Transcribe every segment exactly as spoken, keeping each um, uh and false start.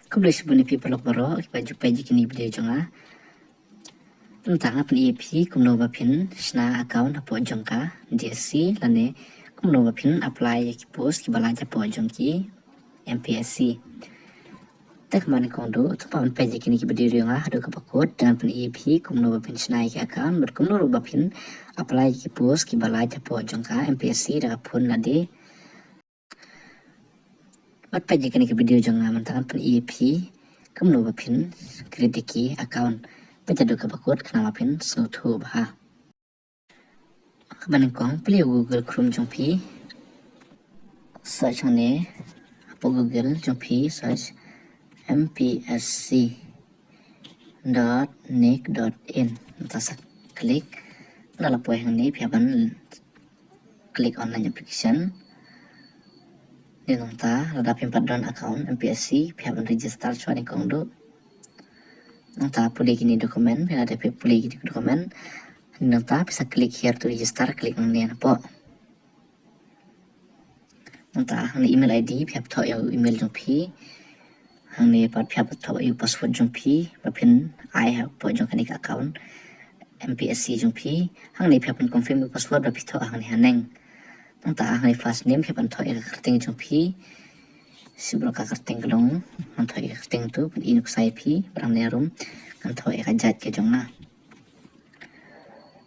Khublei shibun ïa phi paralok baroh kiba ju peit ïa kine ki video jong nga. Mynta nga pyni ïa phi kumno ba phin shna account hapoh jong ka D S C lane kumno ba phin apply ïa ki post kiba lait hapoh jong ki M P S C. Te kumba nyngkong duh, to peit ïa kine ki video jong nga haduh kaba kut, te ngan pyni ïa phi kumno ba phin shna ïa ki account bad kumno ruh ba phin apply ïa ki post kiba lait hapoh jong ka M P S C da ka phone lade. Bad peit ïa kane ka video jong nga mynta ngan pyni ïa phi kumno ba phin create ïa ki account. Peit haduh kaba kut khnang ba phin sngewthuh bha. Kaba nyngkong, plie Google Chrome jong phi. Search hangne hapoh Google jong phi, search M P S C dot nic dot in. Mynta sa click. Nda la poi hangne phi hap ban click online application. Te nangta lada phim pat don account M P S C phi hap ban register shuwa nyngkong duh. Nangta pule kine document, phi lada phi pule kine document. Nangta phi sa click here to register, click nangne napoh. Nangta hangne email I D, phi hap thoh ïa u email jong phi. Hangne pat phi hap thoh ïa u password jong phi ba phin ai hapoh jong kane ka account M P S C jong phi. Hangne phi hap ban confirm ïa u password ba phi thoh hangne haneng. Nangta hangne first name phi hap ban thoh ïa ka kyrteng jong phi. Shu baroh ka kyrteng ka long, ngan thoh ïa ka kyrteng tu, pyni nuksa ïa phi, bad hangne harum ngan thoh ïa ka jait ka jong nga.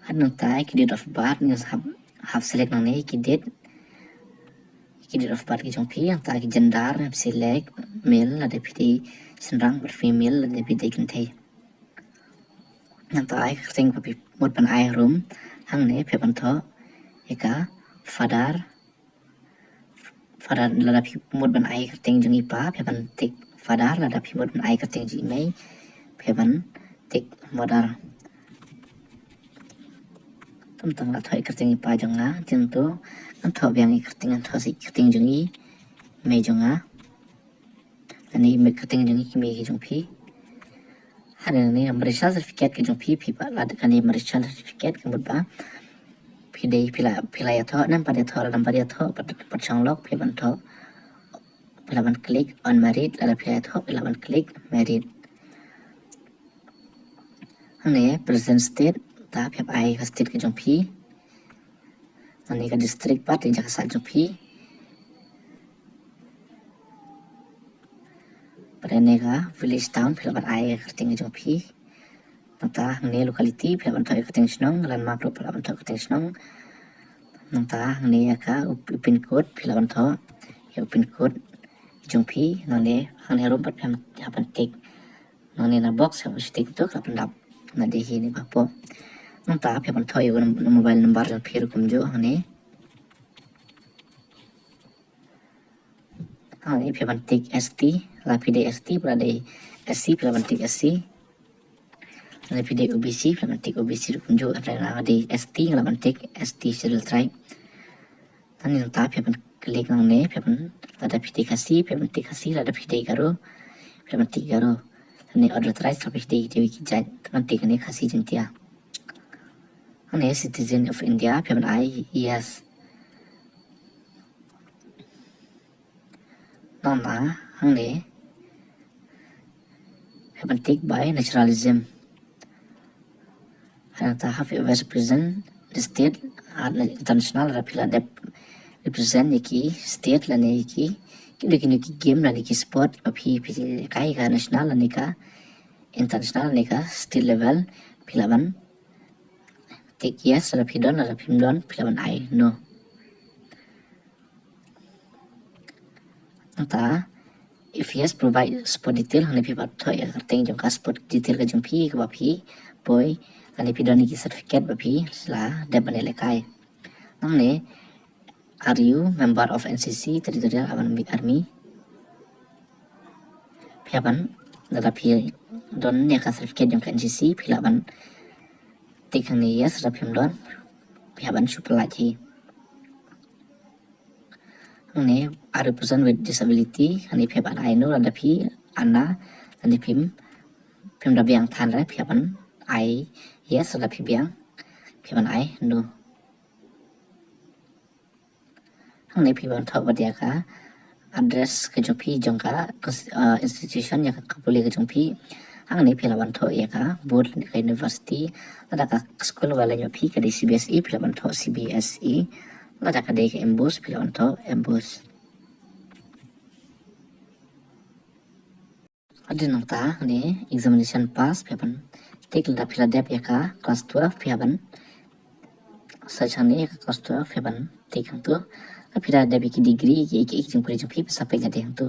Bad nangta ïa ki date of birth, ngan hap, hap select nangne ïa ki date, ïa ki date of birth ki jong phi. Nangta ki gender, hap select male lada phi dei shynrang bad female lada phi dei kynthei. Nangta ïa ka kyrteng ba phi mut ban ai harum, hangne phi hap ban thoh ïa ka father. Father, lada phi mut ban ai kyrteng jong i pa phi hap ban tick father, lada phi mut ban ai kyrteng jong i mei phi hap ban tick mother. Te mynta nga la thoh ïa kyrteng i pa jong nga, te ngan thoh biang ïa kyrteng, ngan thoh sa ïa kyrteng jong i mei jong nga. Kane ïa kyrteng jong i ki mei ki jong phi. Hangne marriage certificate ka jong phi, phi pat lada kane marriage certificate ka mut ba phi dei, phi la, phi la ïathoh ne em pat ïathoh, lada em pat ïathoh, pat, pat shong lok, phi lah ban thoh, phi lah ban click unmarried, lada phi la ïathoh phi lah ban click married. Hangne present state, ta phi hap ai ka state ka jong phi. Hangne ka district pat, ïa ka state jong phi. Pat hangne ka village, town, phi lah ban ai ka kyrteng ka jong phi. Nangta hangne locality, phi lah ban thoh ïa ka kyrteng shnong, landmark ruh phi lah ban thoh ïa ka kyrteng shnong. Nangta hangne ïa ka u, u pin code, phi lah ban thoh ïa u pin code jong phi. Nangne hangne harum pat phi hap ban tick. Nangne na box, hap ban tick tu, ka pyndap na dei hi ne ba hapoh. Nangta phi hap ban thoh ïa u mobile number jong phi ruh kumjuh hangne. Hangne phi lah ban tick S T, lada phi dei S T, lada dei S C, phi lah ban tick S C. Lada phi dei O B C, phi lah ban tick O B C ruh kumjuh, lada dei S T, nga lah ban tick S T, Scheduled Tribe. Hangne nangta phi hap ban click nangne, phi hap ban, lada phi dei Khasi, phi hap ban tick Khasi, lada phi dei Garo, phi hap ban tick Garo. Hangne other tribes, lada phi dei, dei ki jait, phi hap ban tick hangne Khasi Jaintia. Hangne citizen of India, phi hap ban ai yes. Nangta hangne phi hap ban tick by nationalism. Nangta have you ever represent the state at international, lada phi la dep represent ïa ki state lane ïa ki, ki, ki, ki game lane ki sport ba phi, phi kai ka national lane ka international lane ka state level, phi lah ban tick yes, lada phi don, lada phim don phi lah ban ai no. Nangta if yes, provide sport detail, hangne phi pat thoh ïa ka kyrteng jong ka sport detail ka jong phi, kaba phi poi, lane phi don ïa ki certificate ba phi la dep ban ïalehkai. Nangne, are you member of N C C, Territorial Army? Phi hap ban, lada phi don ïa ka certificate jong ka N C C, phi lah ban tick hangne yes, lada phim don phi hap ban shu pyllait hi. Hangne, are you person with disability? Hangne phi hap ban ai no, lada phi ana, lada phim, phim da biang than re, phi hap ban ai yes, lada phi biang phi hap ban ai no. Hangne phi hap ban thoh pat ïa ka address ka jong phi jong ka, ka, uh, institution, ïa ka, ka pule ka jong phi. Hangne phi lah ban thoh ïa ka board, ka university, lada ka school ba leh ïa phi ka dei C B S E, phi lah ban thoh C B S E. Lada ka dei ka MBOSE, phi lah ban thoh MBOSE. Hadien nangta hangne examination pass phi hap ban tick. Lada phi la dep ïa ka class twelve phi hap ban search hangne ïa ka class twelve phi hap ban tick hangto. Lada phi la dep ïa ki degree ki, ki, ki jingpule jong phi phi sa peit lade hangto.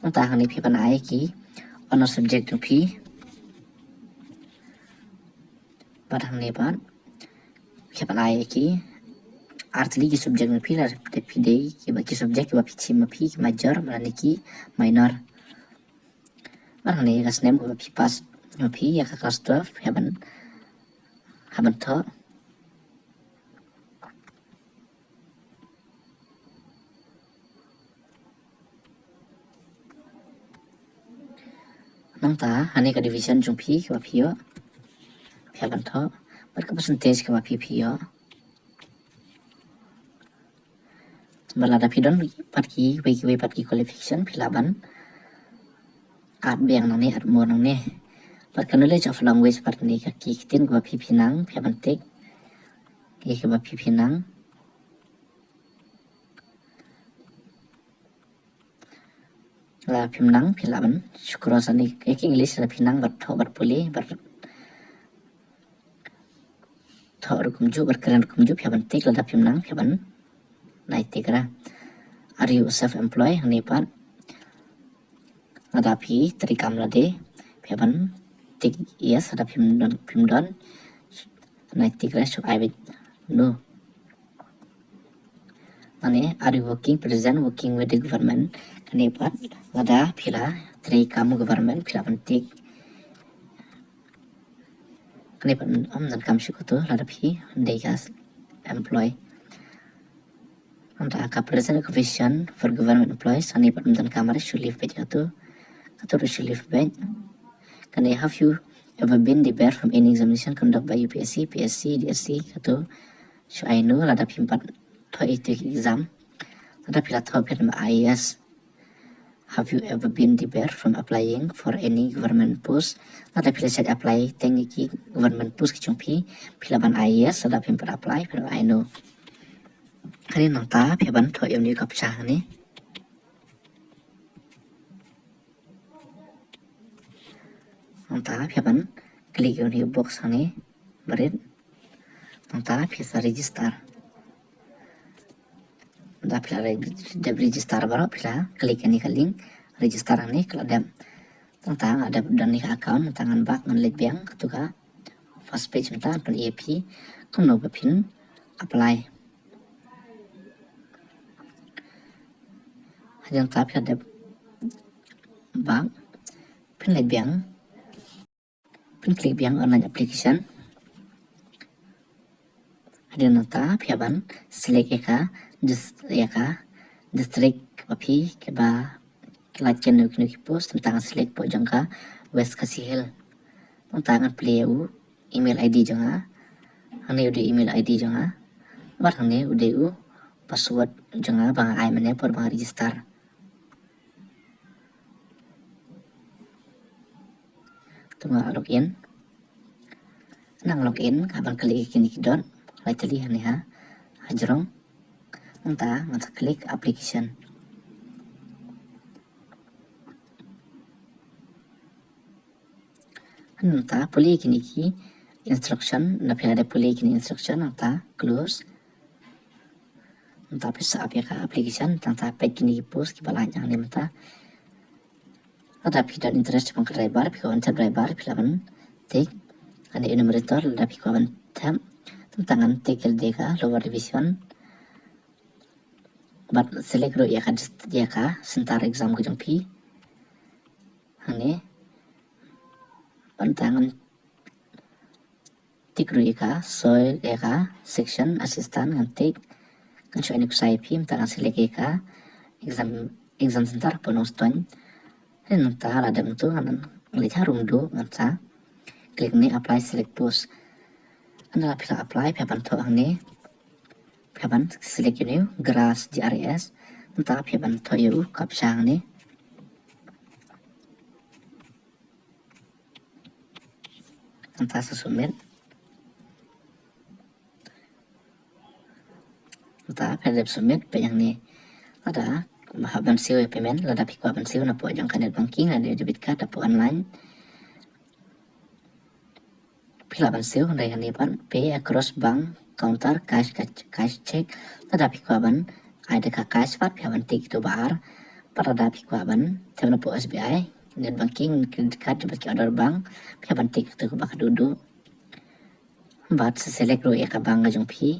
Nangta hangne phi hap ban ai ïa ki honor subject jong phi. Bad hangne pat phi hap ban ai ïa ki artylli ki subject jong phi, lada phi dei kiba ki subject kiba phi shim ma phi ki major lane ki minor. Bad hangne ka snem kaba phi pass ma phi ïa ka class twelve, hap ban, hap ban thoh. Nangta hangne ka division jong phi kaba phi ïoh, phi hap ban thoh. Bad ka percentage kaba phi phi ïoh. Bad lada phi don pat kiwei kiwei pat ki qualification phi lah ban add biang nangne, add more nangne. Bad ka knowledge of language pat ne ka ki ktien kaba phi phi nang phi hap ban tick. Ki kaba phi phi nang. Lada phim nang phi lah ban shu cross hangne, ïa ka English lada phi nang ban thoh ban pule ban thoh ruh kumjuh, ban kren ruh kumjuh, phi hap ban tick. Lada phim nang phi hap ban nai tick ra. Are you self employed? Hangne pat lada phi trei kam lade phi hap ban tick yes, lada phim don, phim don nai tick ra, shu ai beit no. Hangne are you working, present working with the government? Kane pat lada phi la trei kam government phi lah ban tick. Kane pat ym don kam shuh kato lada phi dei ka employee. Nangta ka present occupation for government employees, kane pat ym don kam, shu leave beit kato. Kato ruh shu leave beit. Kane have you ever been debarred from any examination conduct by U P S C, P S C, D S C? Kato shu ai no. Lada phim pat thoh ïa ki exam, lada phi la thoh phi la IAS. Have you ever been debarred from applying for any government post? Lada phi la shait apply teng ïa ki government post ki jong phi, phi lah ban ai yes. Lada phim pat apply phi lah ban ai no. Hangne nangta phi hap ban thoh ïa une u captcha hangne. Nangta phi hap ban click ïa une u box hangne barit. Nangta phi sa register. Nangta phi la re-, dep register baroh phi la click ïa kane ka link register hangne ka la dep. Nangta nga dep don ïa ka account, nangta ngan back, ngan leit biang kato ka first page, nangta ngan pyni ïa phi kumno ba phin apply. Hadien nangta phi la dep back, phin leit biang, phin click biang online application. Hadien nangta phi hap ban select ïa ka dis-, ïa ka district ba phi, kiba ki lait kino kino ki post. Nangta ngan select hapoh jong ka West Khasi Hills. Nangta ngan plie ïa u email I D jong nga. Hangne u dei email I D jong nga. Bad hangne u dei u password jong nga ba nga ai mynne por ba nga register. To nga log in. Nang log in, nga hap ban click ïa kine ki dot, lai tylli hangne ha, hajrong. Nangta ngan sa click application. Nangta pule ïa kine ki instruction, lada phi la dep pule ïa kine instruction, nangta close. Nangta phi sa ap ïa ka application, nangta peit kine ki post kiba lait hangne mynta. Lada phi don interest shaphang ka driver, phi kwah ban thep driver, phi lah ban tick. Kane enumerator, lada phi kwah ban thep. Nangta ngan tick ïa lade ka lower division. Bad select ruh ïa ka dist-, ïa ka center exam ka jong phi. Hangne. Bad nangta ngan tick ruh ïa ka, so ïa ka section assistant ngan tick. Ngan shu ai ïa u ksai phi, nangta ngan select ïa ka exam, exam center hapoh Nongstoiñ. Nangta la dep nangto ngan leit ha Rumduh, ngan sa click ne apply select post. Nangta la phi la apply phi hap ban thoh hangne. Phi hap ban select ïa une u GRAS, G R A S. Mynta phi ban thoh ïa u captcha hangne. Mynta sa submit. Mynta phi dep submit peit hangne. Lada hap ban siew ïa payment, lada phi kwah ban siew napoh jong ka net banking, lada debit card napoh online. Phi lah ban siew hynrei hangne pat pay across bank counter, cash, cash, cash check. Lada phi kwah ban ai da ka cash pat phi hap ban tick ïa kito ba ar. Pat lada phi kwah ban thep napoh S B I, net banking, credit card, jong ba ki order bank, phi hap ban tick ïa kito ba ka duh duh. Bad sa select ruh ïa ka bank ka jong phi.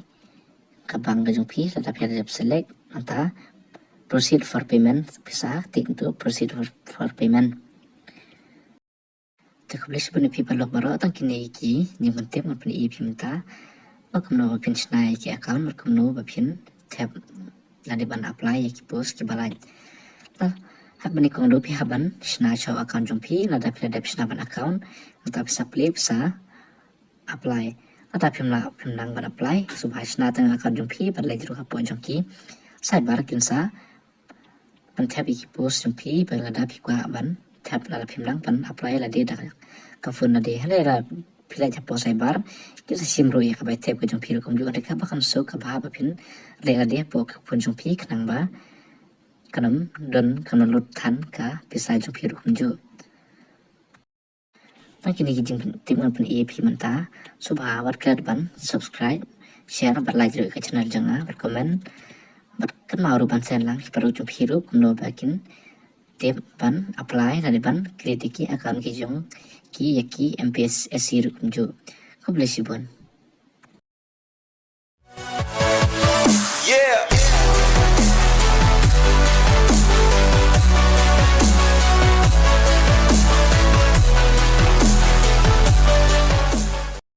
Ka bank ka jong phi, lada phi dep select, mynta proceed for payment, phi sa tick ïa kito proceed for, for payment. Te khublei shibun ïa phi paralok baroh, tang kine ki jingpyntip ngan pyni ïa phi mynta ba kumno ba phin shna ïa ki account, ba kumno ba phin thep lane ban apply ïa ki post kiba lait. Te hap ban ïa kong do phi hap ban shna sha account jong phi, lada phi la dep shna ban account, mynta phi sa play, phi sa apply. Lada phim lah, phim nang ban apply, sngewbha shna tang account jong phi bad leit ruh hapoh jong ki cyber, kin sa ban thep ïa ki post jong phi, bad lada phi kwah ban thep, lada phim nang ban apply lade da ka phone lade. Hynrei lada phi leit hapoh cyber, kin sa shim ruh ïa ka bai thep ka jong phi ruh kumjuh. Hynrei kaba kongsan, kaba bha ba phin leit lade hapoh ka phone jong phi, khnang ba kan ym don, kan ym lut than ka pisa jong phi ruh kumjuh. Tang kine ki jingpyntip ngan pyni ïa phi mynta. Sngewbha wat klet ban subscribe, share bad like ruh ka channel jong nga, bad comment. Bad kynmaw ruh ban send lang ki paralok jong phi ruh kumno ba kin tip ban apply lane ban create ïa ki account ki jong ki ïa ki M P S S C ruh kumjuh. Khublei shibun.